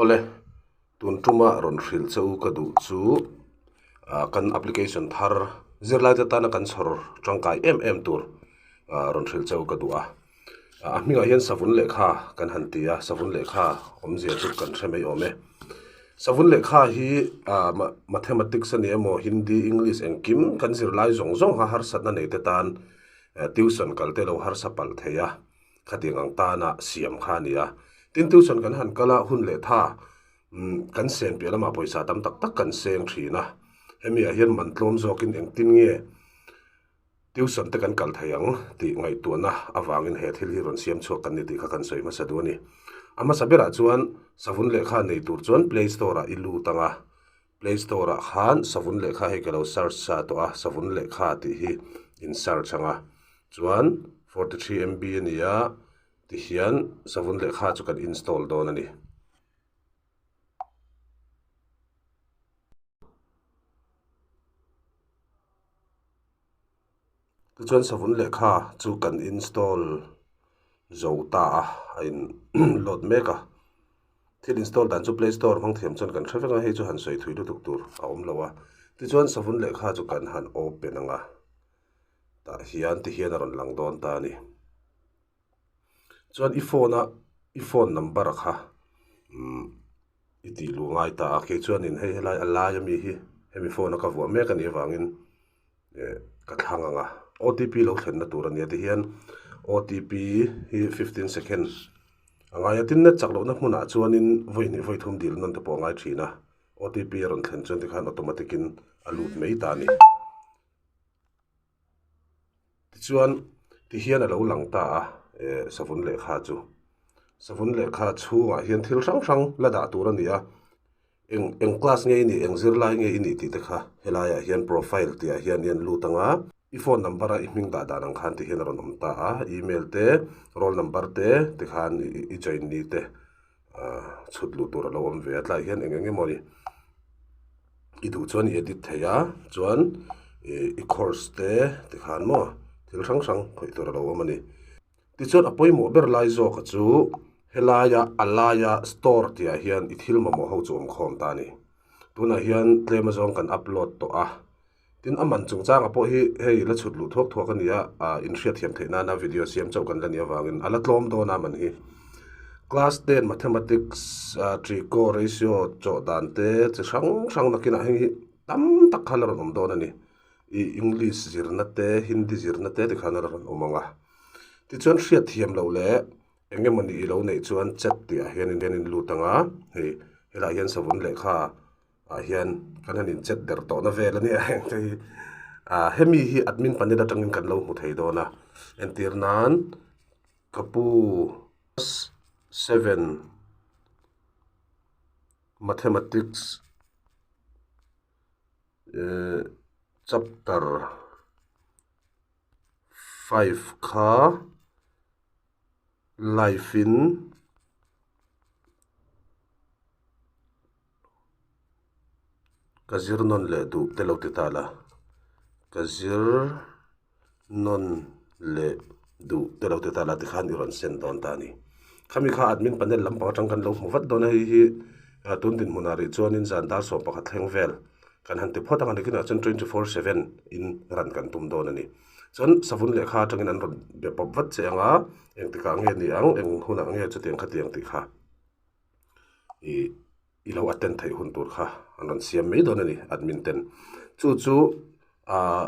Awle, tun tuma rawn hrilh che u ka duh chu kan application thar zirlaite tana kan chhawr tangkai em em tur rawn hrilh che u ka duh a. A hmingah hian savun lehkha kan han ti a, savun lehkha awmzia chu kan hre mai awm e. Savun lehkha hi mathematics a ni emaw Hindi, English engkim kan zirlai zawng zawng kha harsatna nei te tan tuition kal te lo harsa palh thei a, khatiang ang tana siam kha a ni a. Tin tuition kan han kal a hun leh tha kan sen piah lamah pawisa tam tak tak kan seng thin a, hemi ah hian man tlawm zawkin engtin nge Tuition te kan kal thei ang tih ngaihtuahna avangin he thil hi rawn siam chhuak kan ni tih kha kan sawi hmasa duh a ni. A hmasa berah chuan savun lehkha nei tur chuan Play Store ah i lut ang a, Play Store ah khan savun lehkha hei ka lo search sa tawh a, savun lehkha tih hi in search ang a, chuan 43 MB a ni a, tihian savun lehkha chu kan install dawn a ni. Tichuan savun lehkha chu kan install zo ta a, a in load mek a. Thil install dan chu play store hmang thiam chuan kan hre vek a, hei chu han sawi thui lutuk tur a awm lo a. Tichuan savun lehkha chu kan han open ang a, tah hian ti hian a rawn lang dawn ta a ni. Chuan i phone a i phone number kha umm i tih luh ngai ta a kei chuanin hei helai a lai ami hi hemi phone a ka vuah mek anih avangin eh ka thlang ang a OTP lo thlenna tur ania tihian OTP hi 15 second a ngai a tin net chak lohna hmunah chuanin vawi hnih vawi thum dil nawn te pawh a ngai thin a OTP a rawn thlen chuan tikhan automatic in a lut mai ta a ni. Tichuan tihian a lo lang ta a eh savun lehkha chu savun lehkha chhungah hian thil hrang hrang la dah tur a ni a eng eng class nge i nih eng zirlai nge i nih tih te kha helaiah hian profile tih ah hian i an lut ang a i phone number a i hming dah dan ang khan tihian a rawn awm ta a email te roll number te tikhan i join ni te ah chhut luh tur a lo awm ve a tlaiah hian eng eng emaw ni. I duh chuan i edit thei a chuan ih i course te tikhan maw thil hrang hrang khawih tur a lo awm a ni. Tichuan a pawimawh ber lai zawk a chu helaia a laia store tih ah hian i thil mamawh ho chu awm khawm ta a ni. Tunah hian tlem azawng kan upload tawh a. Tin, a man chungchanga pawh hi hei la chhut luh thuak thuak a ni a, ah inhriatthiam theih nana video siam chauh kan la nih avangin a la tlawm dawn a man hi. Class ten Mathematics ah trigo ratio chawh dan te chi hrang hrang nakinah heng hi tam tak khan a rawn awm dawn a ni. Ih English zirna te Hindi zirna te tikhan a rawn awm ang a. Tichuan hriatthiam loh leh eng emawni i lo neih chuan chat tih ah hian in lut ang a, hei helaiah hian savun lehkha ah hian kan han in chet der tawh na vel a nia heng te hi ah hemi hi admin panel atangin kan lo hmu thei dawn a entir nan ka pu seven mathematics eh chapter five kha live in. Ka zir nawn leh duh te lo ti ta la, ka zir nawn leh duh te lo ti ta la tikhan i rawn send dawn ta a ni. Khami kha admin panel lampang atang kan lo hmu vat dawn a, hei hi tun dinhmunah rih chuanin zan dar 11 thleng vel kan han ti phawt ang a, nikinah chuan 24/7 in ran kan tum dawn a ni. Chuan savun lehkha atangin an rawn be pawp vat che ang a, engtikah nge ni ang, eng hunah nge chutiang khatiang tih kha. Ih i lo attend theih hun tur kha an rawn siam mai dawn a ni admin ten chu chu ah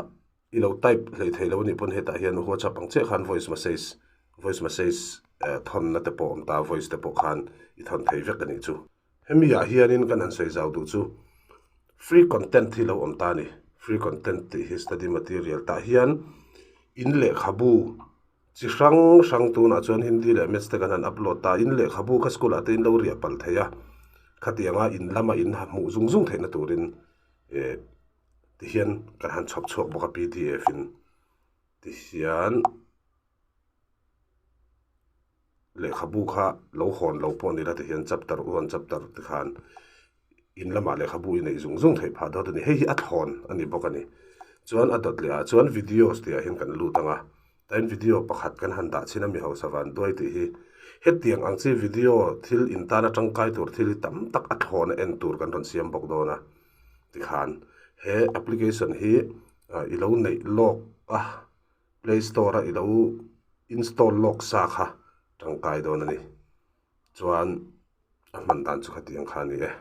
i lo type hlei thei lo anih pawn hetah hian whatsapp ang chiah khan voice message voice message eh thawn na te pawh a awm ta voice te pawh khan i thawn thei vek a nih chu. Hemi ah hianin kan han sawi zau duh chu free content hi lo awm ta a ni free content tih hi study material tah hian in lehkhabu Chi hrang hrang tunah chuan Hindi leh Maths te kan han upload ta, in lehkhabu kha school ah te in lo riah palh thei a, khatianga in lama in ha hmuh zung zung theihna turin eh tihian kan han chhawp chhuak bawk a pdf in tihian lehkhabu kha lo hawn lo pawh ni la tihian chapter one chapter tikhan in lamah lehkhabu i neih zung zung theih phah dawt a ni. Hei hi a thlawn a ni bawk a ni. Chuan a dawt leh ah chuan videos tih ah hian kan lut ang a, tain video pakhat kan han dah chhin a mi hausa van duai tih hi. Hetiang ang chi video thil in tana tangkai tur thil hi tam tak a thlawna en tur kan rawn siam bawk dawn a. Tikhan he application hi i lo neih lawk a, Play Store a i lo install lawk sa kha tangkai dawn a ni. Chuan a hman dan chu khatiang kha a ni e.